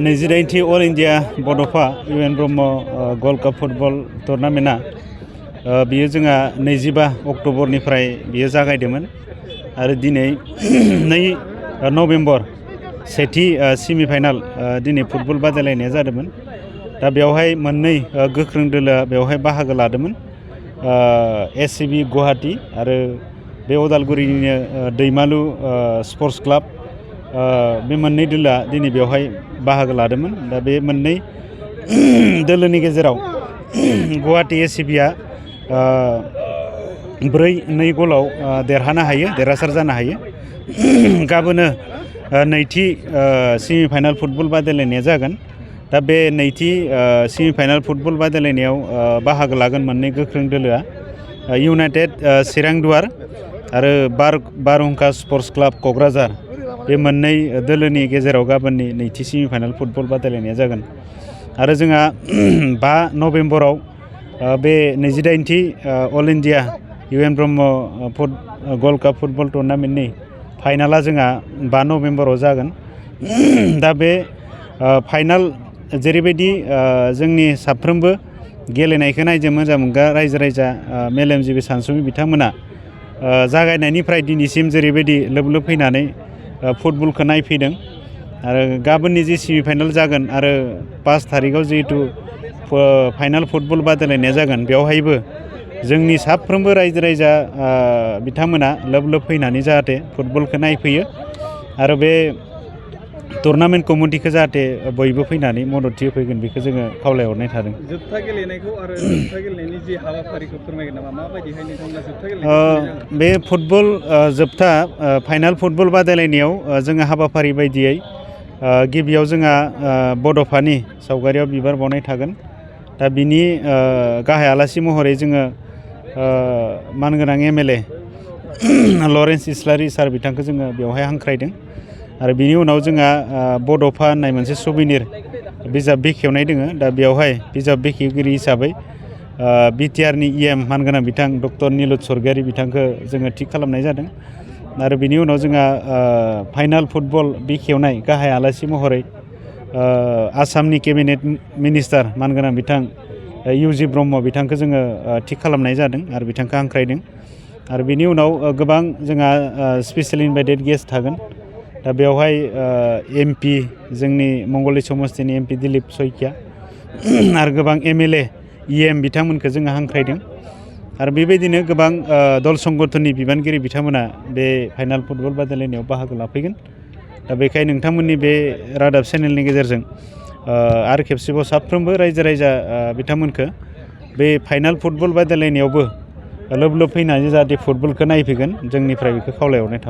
28थि all India बड'फा इउएन Brahma gold cup football टुर्नामेन्टआ बियो जोंहा 25 अक्ट'बरनिफ्राय बियो जागायदोंमोन आरो दिनै 2 नभेम्बर सेथि सेमिफाइनाल दिनै फुटबल बादायलायनाया जादोंमोन। दा बेवहाय मोननै गोख्रों दोलोआ बेवहाय बाहागो लादोंमोन। एससिबि गुवाहाटी आरो बे उदालगुरिनिनो दैमालु स्पर्ट्स क्लाब बे मोननै दोलोआ दिनै बेवहाय बाहागो लादोंमोन। दा बे मोननै दोलोनि गेजेराव गुवाहाटी एससिबिआ 4-2 गलाव देरहासार जानो हायो। गाबोनो नैथि सेमिफाइनाल फुटबल बादायलायनाया जागोन। दा बे नैथि सेमिफाइनाल फुटबल बादायलायनायाव बाहागो लागोन मोननै गोख्रों दोलोआ इउनाइटेड चिरां दुवार आरो बारहुंखा स्पर्ट्स क्लाब क'क्राझार। बे मोननै दोलोनि गेजेराव गाबोननि नैथि सेमिफाइनाल फुटबल बादायलायनाया जागोन। आरो जोंहा 5 नभेम्बराव बे 28थि all India U N Brahma gold cup football टुर्नामेन्टनि फाइनाला जोंहा 5 नभेम्बराव जागोन। दा बे फाइनाल जेरैबायदि जोंनि साफ्रोमबो गेलेनायखौ नायनो मोजां मोनग्रा रायजो राजा मेलेमजिबि सानसुमै बिथांमोना जागायनायनिफ्राय दिनैसिम जेरैबायदि लोब लोब फैनानै फुटबलखौ नायफैदों आरो गाबोननि जि सेमिफाइनाल जागोन आरो 5 थारिखआव जिहेतु फाइनाल फुटबल बादायलायनाया जागोन बेवहायबो जोंनि साफ्रोमबो रायजो राजा बिथांमोना लोब लोब फैनानै जाहाथे फुटबलखौ नायफैयो आरो बे टुर्नामेन्ट कमिटिखौ जाहाथे बयबो फैनानै मददथि होफैगोन बेखौ जोङो खावलायहरनाय थादों। जोबथा गेलेनायखौ आरो जोबथा गेलेनायनि जे हाबाफारिखौ फोरमायगोन नामा? माबायदिहाय नोंथांमोना जोबथा गेलेनायखौ बे फुटबल जोबथा फाइनाल फुटबल बादायलायनायाव जोङो हाबाफारि बायदियै गिबियाव जोंहा बड'फानि सावगारियाव बिबार बावनाय थागोन। दा बिनि गाहाय आलासि महरै जोङो मानगोनां एमएलए लरेन्स इस्लारि सार बिथांखौ जोङो बेवहाय हांख्रायदों आरो बिनि उनाव जोंहा बड'फा होननाय मोनसे सुबिनिर बिजाब बेखेवनाय दोङो। दा बेवहाय बिजाब बेखेवगिरि हिसाबै बिटिआरनि इएम मानगोनां बिथां डक्टर निलुत स्वर्गियारि बिथांखौ जोङो थिग खालामनाय जादों आरो बिनि उनाव जोंहा फाइनाल फुटबल बेखेवनाय गाहाय आलासि महरै आसामनि केबिनेट मिनिस्टार मानगोनां बिथां इउजि ब्रह्म बिथांखौ जोङो थिग खालामनाय जादों आरो बिथांखौ हांख्रायदों आरो बिनि उनाव गोबां जोंहा स्पेसियेल इनभाइटेड गेस्ट थागोन। दा बेवहाय एमपि जोंनि मंगलदै समस्तिनि एमपि दिलीप सयकिया आरो गोबां एमएलए इएम बिथांमोनखौ जोङो हांख्रायदों आरो बेबायदिनो गोबां दल संगठननि बिबानगिरि बिथांमोना बे फाइनाल फुटबल बादायलायनायाव बाहागो लाफैगोन। दा बेखायनो नोंथांमोननि बे रादाब चेनेलनि गेजेरजों आरो खेबसेबाव साफ्रोमबो रायजो राजा बिथांमोनखौ बे फाइनाल फुटबल बादायलायनायावबो लोब लोब फैनानै जाहाथे फुटबलखौ नायफैगोन जोंनिफ्राय बेखौ खावलायहरनाय थाबाय।